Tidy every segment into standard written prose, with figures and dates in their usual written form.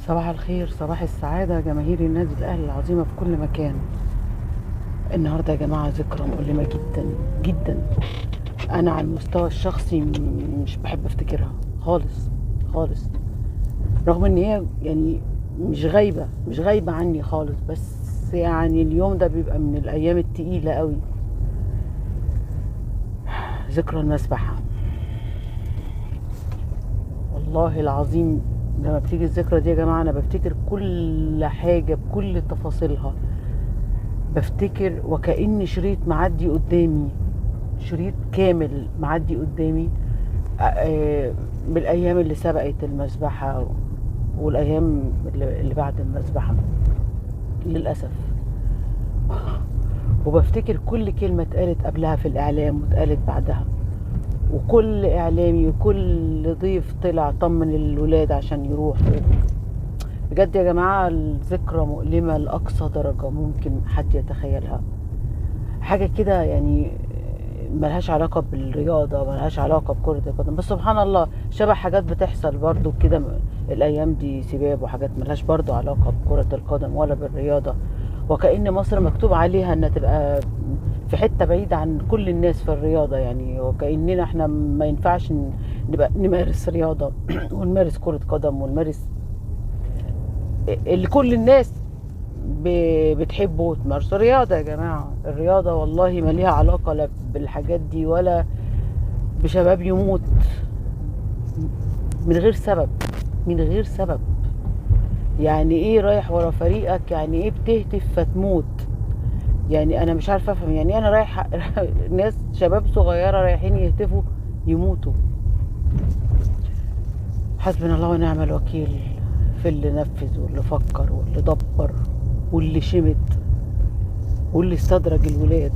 صباح الخير، صباح السعادة جماهير النادي الأهلي العظيمة في كل مكان. النهاردة يا جماعة ذكرى مؤلمة جدا جدا، أنا على المستوى الشخصي مش بحب أفتكرها خالص خالص، رغم إن هي يعني مش غايبة عني خالص، بس يعني اليوم ده بيبقى من الأيام التقيلة قوي. ذكرى المسبحة، والله العظيم لما بتيجي الذكرى دي يا جماعة أنا بفتكر كل حاجة بكل تفاصيلها، بفتكر وكأن شريط معدي قدامي، شريط كامل معدي قدامي بالأيام اللي سبقت المذبحة والأيام اللي بعد المذبحة للأسف. وبفتكر كل كلمة اتقالت قبلها في الإعلام واتقالت بعدها، وكل إعلامي وكل ضيف طلع طمن الولاد عشان يروحوا. بجد يا جماعة الذكرى مؤلمة لأقصى درجة ممكن حد يتخيلها، حاجة كده يعني ملهاش علاقة بالرياضة، ملهاش علاقة بكرة القدم، بس سبحان الله شبه حاجات بتحصل برضو كده الأيام دي، سباب وحاجات ملهاش برضو علاقة بكرة القدم ولا بالرياضة، وكأن مصر مكتوب عليها أنها تبقى في حتة بعيدة عن كل الناس في الرياضة، يعني وكأننا احنا ما ينفعش نبقى نمارس رياضة ونمارس كرة قدم ونمارس اللي كل الناس بتحبه وتمارسوا رياضة. يا جماعة الرياضة والله ما ليها علاقة لا بالحاجات دي ولا بشباب يموت من غير سبب، من غير سبب. يعني ايه رايح ورا فريقك؟ يعني ايه بتهتف فتموت؟ يعني انا مش عارفه افهم، يعني انا رايح ناس شباب صغيرة رايحين يهتفوا يموتوا. حسبنا الله ونعم الوكيل في اللي نفذ واللي فكر واللي دبر واللي شمت واللي استدرج الولاد.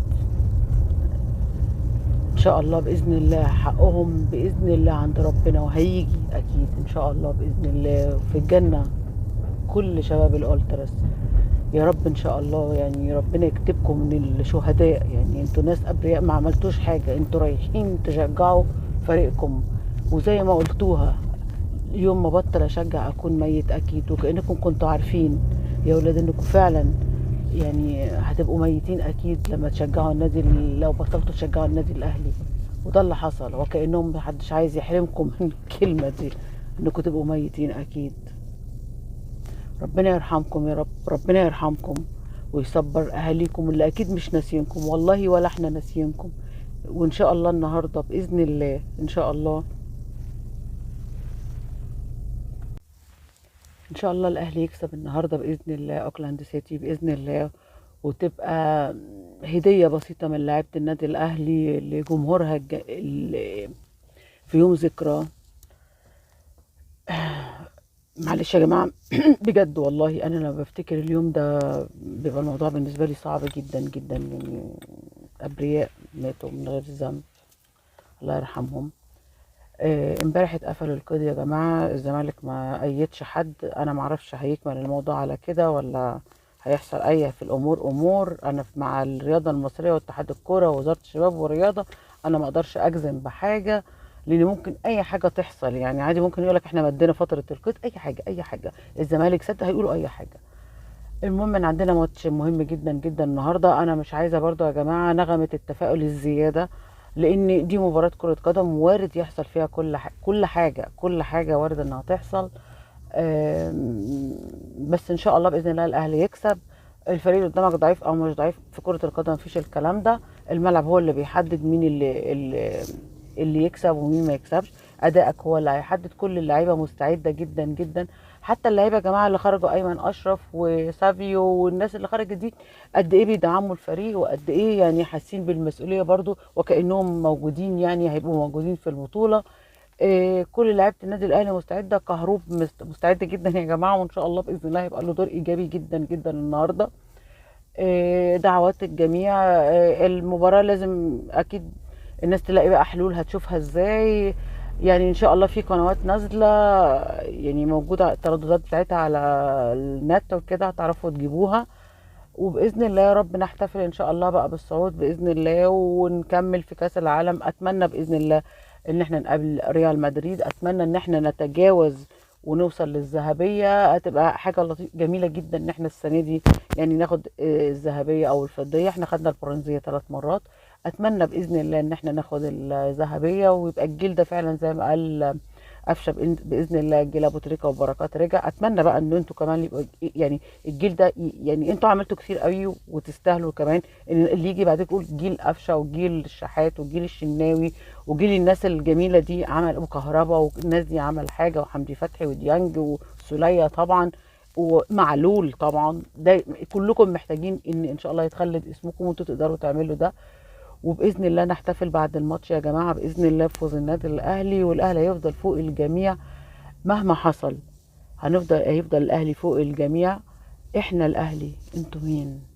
ان شاء الله باذن الله حقهم باذن الله عند ربنا، وهيجي اكيد ان شاء الله باذن الله في الجنة كل شباب الالتراس يا رب ان شاء الله. يعني ربنا يكتبكم من الشهداء، يعني انتوا ناس ابرياء ما عملتوش حاجة، انتوا رايحين تشجعوا فريقكم، وزي ما قلتوها يوم ما بطل اشجع اكون ميت اكيد، وكانكم كنتوا عارفين يا ولاد انكم فعلا يعني هتبقوا ميتين اكيد لما تشجعوا النادي، لو بطلتوا تشجعوا النادي الاهلي، وده اللي حصل. وكانهم محدش عايز يحرمكم من الكلمة دي انكم تبقوا ميتين اكيد. ربنا يرحمكم يا رب، ربنا يرحمكم ويصبر اهاليكم اللي اكيد مش ناسينكم والله، ولا احنا ناسينكم. وان شاء الله النهارده باذن الله، ان شاء الله ان شاء الله الاهلي يكسب النهارده باذن الله اوكلاند سيتي باذن الله، وتبقى هديه بسيطة من لعيبة النادي الاهلي لجمهورها في يوم ذكرى. معلش يا جماعة بجد والله انا لما بفتكر اليوم ده بيبقى الموضوع بالنسبة لي صعب جدا جدا، يعني ابرياء ماتوا من غير ذنب الله يرحمهم. امبارح اتقفل القيد يا جماعة، الزمالك ما ايدش حد، انا معرفش هيكمل الموضوع على كده ولا هيحصل اي في الامور امور. انا مع الرياضة المصرية واتحاد الكورة ووزارة الشباب والرياضة انا ما اقدرش اجزم بحاجة، لان ممكن اي حاجة تحصل، يعني عادي ممكن يقولك احنا مدينا فترة القيد، اي حاجة اي حاجة، الزمالك سد هيقولوا اي حاجة. المهم ان عندنا ماتش مهم جدا جدا النهارده، انا مش عايزه برضو يا جماعة نغمة التفاؤل الزيادة، لان دي مباراة كره قدم وارد يحصل فيها كل حاجة، كل حاجة وارد انها تحصل. بس ان شاء الله باذن الله الاهلي يكسب. الفريق اللي قدامك ضعيف او مش ضعيف في كره القدم مفيش الكلام ده، الملعب هو اللي بيحدد مين اللي يكسب ومين ما يكسبش، ادائك هو اللي هيحدد. كل اللعيبة مستعدة جدا جدا، حتى اللعيبة يا جماعة اللي خرجوا ايمن اشرف وسافيو والناس اللي خرجت دي قد ايه بيدعموا الفريق وقد ايه يعني حاسين بالمسؤولية برضو، وكانهم موجودين يعني هيبقوا موجودين في البطولة. كل لعيبة النادي الاهلي مستعدة، كهروب مستعد جدا يا جماعة، وان شاء الله باذن الله هيبقى له دور ايجابي جدا جدا النهارده. دعوات الجميع. المباراة لازم اكيد الناس تلاقي بقى حلول هتشوفها ازاي، يعني ان شاء الله في قنوات نازله يعني موجودة الترددات بتاعتها على النت وكده هتعرفوا تجيبوها، وباذن الله يا رب نحتفل ان شاء الله بقى بالصعود باذن الله ونكمل في كاس العالم. اتمنى باذن الله ان احنا نقابل ريال مدريد، اتمنى ان احنا نتجاوز ونوصل للذهبيه. هتبقى حاجة لطيفة جميلة جدا ان احنا السنة دي يعني ناخد الذهبية او الفضيه. احنا خدنا البرونزيه 3 مرات، اتمنى باذن الله ان احنا ناخد الذهبية، ويبقى الجيل ده فعلا زي ما قال قفشه باذن الله جيل ابو تريكه وبركات رجع. اتمنى بقى ان انتوا كمان يبقى يعني الجيل ده، يعني انتوا عملتوا كتير قوي وتستاهلوا كمان ان اللي يجي بعد يقول جيل قفشه وجيل الشحات وجيل الشناوي وجيل الناس الجميلة دي عمل، وكهربا والناس دي عمل حاجة، وحمدي فتحي وديانج وسوليه طبعا ومعلول طبعا. ده كلكم محتاجين ان شاء الله يتخلد اسمكم وانتوا تقدروا تعملوا ده. وباذن الله نحتفل بعد الماتش يا جماعة باذن الله بفوز النادي الاهلي، والاهلي هيفضل فوق الجميع مهما حصل، هيفضل الاهلي فوق الجميع. احنا الاهلي، انتوا مين؟